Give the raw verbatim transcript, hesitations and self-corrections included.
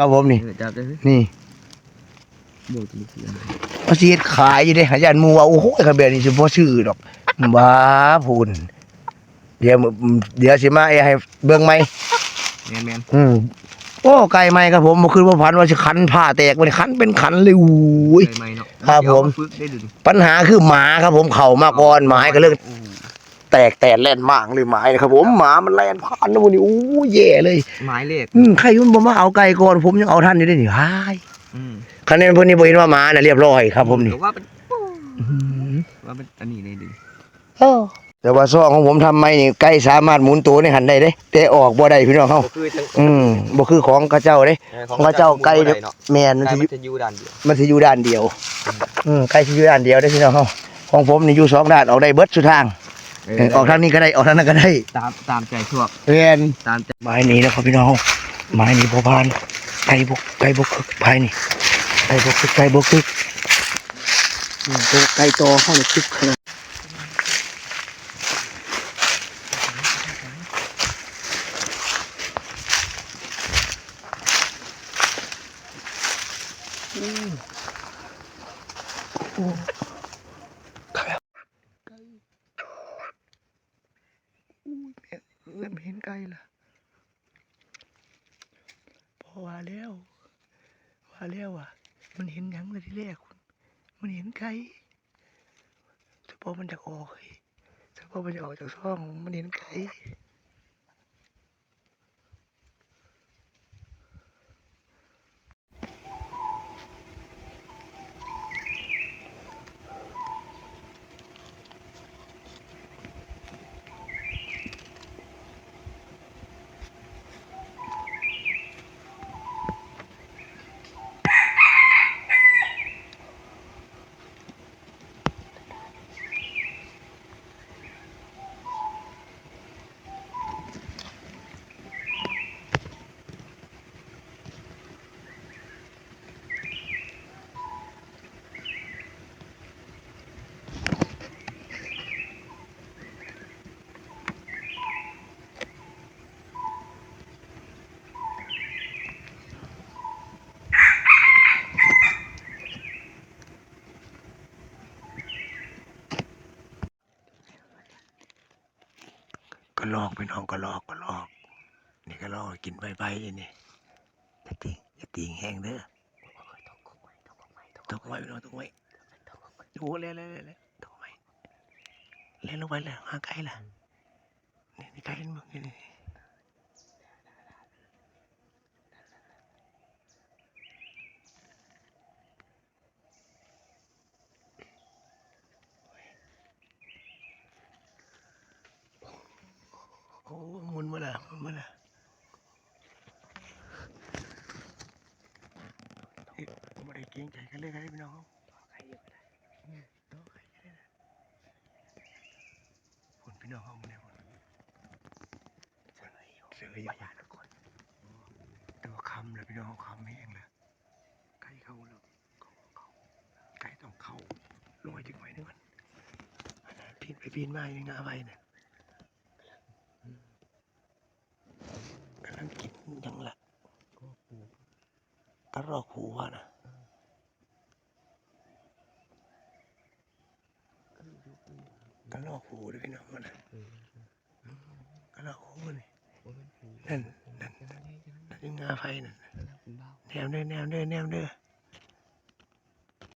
ครับผมนี่ เออ จับได้เลย นี่ บวกตัวนี้คืออะไร เขาสิเฮ็ดขายอยู่เด้ อาจารย์หมู่ว่า โอ้โห คันแบบนี้สิบ่ซื้อดอก บ้าพูน เดี๋ยวมื้อ เดี๋ยวสิมาให้เบิ่งใหม่ แม่นๆ อืม โอ้ ไก่ใหม่ครับผม บ่คิดบ่ฝันว่าสิขันผ้าแตก บัดนี้ขันเป็นขันเลย อุ้ย ไก่ใหม่เนาะ ครับผม เดี๋ยวเอามาฝึกได้ดูดิ ปัญหาคือหมาครับผม เข้ามาก่อน หมาก็เลย โอ้ แตกแตนแล่นมากเลยหมาเนี่ยครับผม หมามันแล่นผ่านนะวันนี้ โอ้ แย่เลย หมายเลข อืม ใครมันบ่มาเอาไก่ก่อน ผมยังเอาทันอยู่เด้นี่ ฮ้าย อืม คะแนนพวกนี้บ่เห็นว่าหมาน่ะเรียบร้อยครับผมนี่ แต่ว่าเป็น อืม ว่าเป็นอันนี้เลยดิ เออ แต่ว่าซองของผมทำไมนี่ไก่สามารถหมุนตัวในหันได้เด้ แต่ออกบ่ได้พี่น้องเฮา บ่คือจัง อืม บ่คือของเขาเจ้าเด้ เออ ของเขาเจ้าไก่ บ่ได้เนาะ แม่น มัน ไก่ สิ มันจะอยู่ด้านเดียว มันสิอยู่ด้านเดียว อืม ไก่สิอยู่ด้านเดียวเด้อพี่น้องเฮา ของผมนี่อยู่สองด้าน ออกได้เบิดสุดทาง เออ เออ ออกทางนี้ก็ได้ ออกทางนั้นก็ได้ ตาม ตามใจชอบ แม่น ตามใจ ไม้นี้นะครับพี่น้อง ไม้นี้บ่ผ่าน ไก่บ่ ไก่บ่คึก ไม้นี้ ไก่บ่คึก ไก่บ่คึก อืม ตัวไก่ต่อเข้าเลยคึกขนาด อืม โอ้ ไก่ อุ้ย แม่เอิ้น เห็นไก่ล่ะ พ่อว่าแล้ว ว่าแล้วว่า มันเห็นหยังล่ะทีแรก มันเห็นไก่ เฉพาะมันอยากออก เฮ้ย เฉพาะมันอยากออกจากซอง มันเห็นไก่ กะลอกพี่น้อง กะลอก กะลอก นี่กะลอกกินใบๆ อยู่นี่ อย่าติง อย่าติงแฮงเด้อ ตกไว้พี่น้อง ตกไว้ โอ้ แล้ว แล้ว แล้ว แล้ว ตกไว้ แล้วลงไปแล้ว หาไก่ล่ะ นี่ นี่ไก่เห็นบ่ นี่ นี่ โอ้ หมุนมาแล้ว หมุนมาแล้ว เอ๊ะ บ่ได้เกรงใจกันเลยครับพี่น้อง อืม ต่อไข่กันเลยนะ พุ่นพี่น้องเฮามื้อนี้พุ่น เสืออยู่ แต่ว่าค่ำแล้วพี่น้อง ค่ำแฮงแล้ว ไก่เข้าแล้ว ไก่ต้องเข้า ลอยจักหน่อยหนึ่งก่อน ปีนไปปีนมาอยู่ งาใบน่ะ กำลังกินหยังล่ะ กะรอกหูว่านะ กะรอกหูเด้อพี่น้องมันน่ะ กะลอกหูนี่ นั่น นั่น นั่นคืองาไฟนั่น แนมเด้อ แนมเด้อ แนมเด้อ